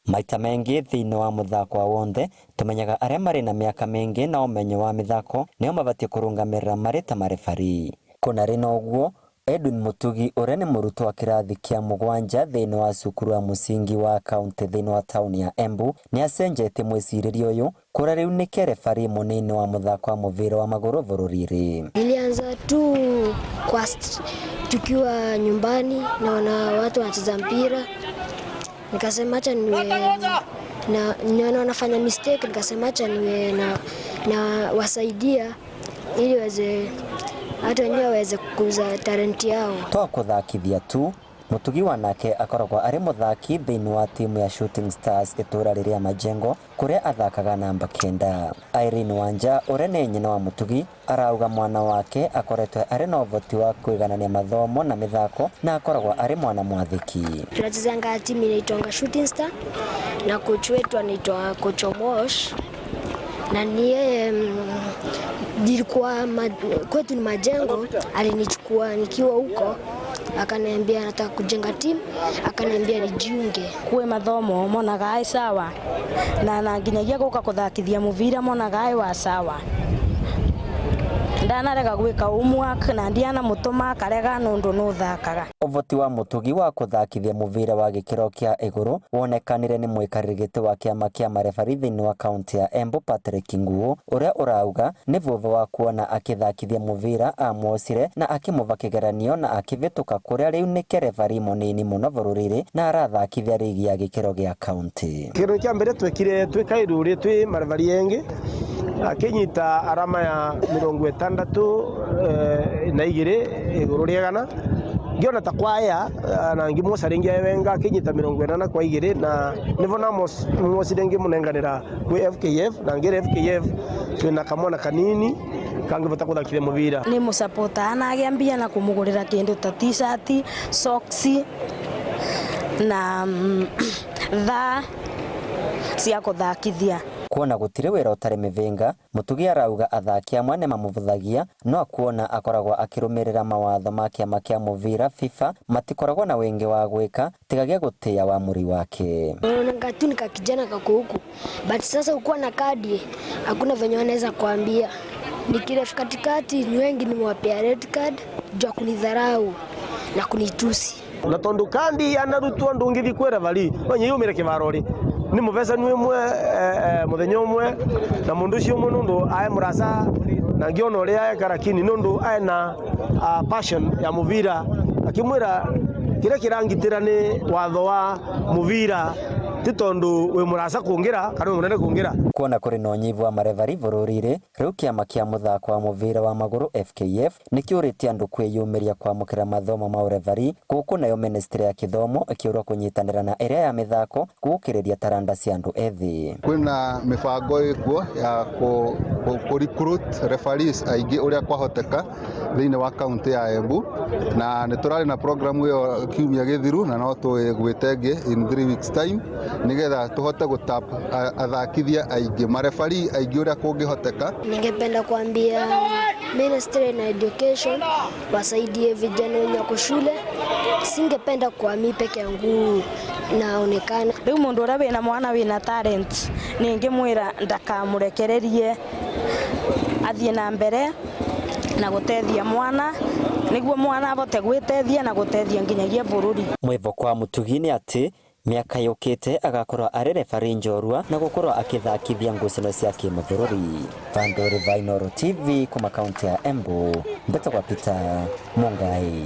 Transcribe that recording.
Maita maingĩ thĩinĩ wa mũthako wa wonthe tũmenyaga arĩa marĩ na mĩaka mĩingĩ na ũmenyo wa mĩthako nĩo mabatiĩ kũrũngamĩrĩra marĩ ta marebarii. Kũnarĩ na ũguo, Edwin Mũtugi ũrĩa nĩ mũrutwo wa kĩrathi kĩa mũgwanja thĩinĩ wa cukuru wa mũcingi wa kaũntĩ thĩinĩ wa taũni ya Embu nĩ acenjetie mwĩcirĩrie ũyũ kũrĩa rĩu nĩke rebarii mũnini wa mũthako wa mũbira wa magũrũ bũrũri-rĩ. Nilianza tu kwa tukiwa nyumbani naona watu wanacheza mpira, nikasema acha niwe na niona wanafanya mistake, nikasema acha niwe na wasaidia ili waweze hata wenyewe waweze kukuza talenti yao. To kũthakithia tu, Mũtugi wanake akoragwo arĩ mũthaki thĩinĩ wa timu ya Shooting Stars itũra rĩrĩa Majengo kũrĩa athakaga namba 9. Irene Wanja ũrĩa nĩ nyina wa Mũtugi arauga mwana wake akoretwo arĩ na ũhoti wa kũiganania mathomo na mĩthako na akoragwo arĩ mwana mwathĩki. Tunachezanga timu inaitwanga Shooting Star na coach wetu anaitwa Coach Omosh na ni yeye nilikuwa kwetu ni Majengo, alinichukua nikiwa huko akaniambia anataka kujenga timu, akaniambia nijiunge. Kwi mathomo monaga ai sawa na nginyagia guka kuthakithia muvira monaga ai wa sawa ndanarega gwika homework na ndiana mutuma akarega nundu nuthakaga. Ũhoti wa Mũtugi wa kũthakithia mũbira wa gĩkĩro kĩa igũrũ wonekanire nĩ mũikarĩri gĩtĩ wa kĩama kĩa marebari thĩinĩ wa kaũntĩ ya Embu Patrick Nguo ũrĩa ũrauga nĩ vũvũ wa kuona akĩthakithia mũbira amuocire na akĩmũva kĩgeranio na akĩvĩtũka kũrĩa rĩu nĩke rebari mũnini mũno bũrũri-rĩ na arathakithia rigi ya gĩkĩro gĩa kaũntĩ. Kĩgeranio kĩa mbere twekire twĩ Kairuri twĩ marebari engĩ akinyita arama ya 62 igũrũ rĩa 100 ngiona ta kwaya na ngimwoca ringi wenga akinyita 82 na nivo namwocire ngimunenganira kwi FKF na ngire FKF twina kamwana kanini kangivota kuthakithia muvira. Ni musapota na agiambia na kumugurira kindu ta t-shirt, socks na thaa cia kuthakithia. Kuona gũtirĩ wĩra ũtarĩ mĩhĩnga, Mũtugi arauga athaki amwe nĩmamũvũthagia no kuona akoragwo akĩrũmĩrĩra mawatho ma kĩama kĩa mũbira FIFA matikoragwo na wĩngĩ wa gwĩka tigagia gũtĩĩa wamũri wake. Naonanga tu ni kakijana kako huku, but sasa ukiwa na kadi hakuna venye wanaweza kuambia. Nikiref katikati ni wengi nimewapea red card juu ya kunidharau na kunitusi. Na tondu kandi anarutwo ndungithi kwĩ referee manya yumire kĩvaro ri ni muvecani umwe muthenya umwe na mundu ucio umwe nundu ae murasa na ngiona uria eka lakini nundu ae na passion ya muvira akimwira kiria kirangitira ni watho wa muvira ti tondu wi murasa kungira kana wi munene kungira. Kuona kuri na unyivu wa marevari bururi-ri, riu kiama kia muthako wa muvira wa maguru FKF nikiuritie andu kwiyumiria kwamukira mathomo ma urevari guku nayo ministry ya kithomo ikiurwo kunyitanira na iria ya mithako gukiriria taranda cia andu ethi. Kwina mibango ikuo ya ku recruit referees aingi uria kwahoteka thiini wa kaunti ya Embu na ni turari na program iyo kiumia githiru na no twigwite ngi in 3 weeks time nigetha tuhote gutap athakithia aingi marefari aingi uria kungihoteka. Ningependa kuambia ministry na education wasaidie vijana wenye wako shule. Singependa kwa mi peke yangu naonekana. Riu mundu uria wina mwana wina talent ningimwira ndakamurekererie athie na mbere na gutethia mwana niguo mwana abote gwitethia na gutethia nginyagia bururi. Mwivoko wa Mutugi ni ati miaka yukite agakorwo arĩ referee njorua na gukorwo akithakithia ngucanio cia kimabũrũri. Vanduri Vainoro TV kuma kaunti ya Embu, mbetagwa Peter Mungai.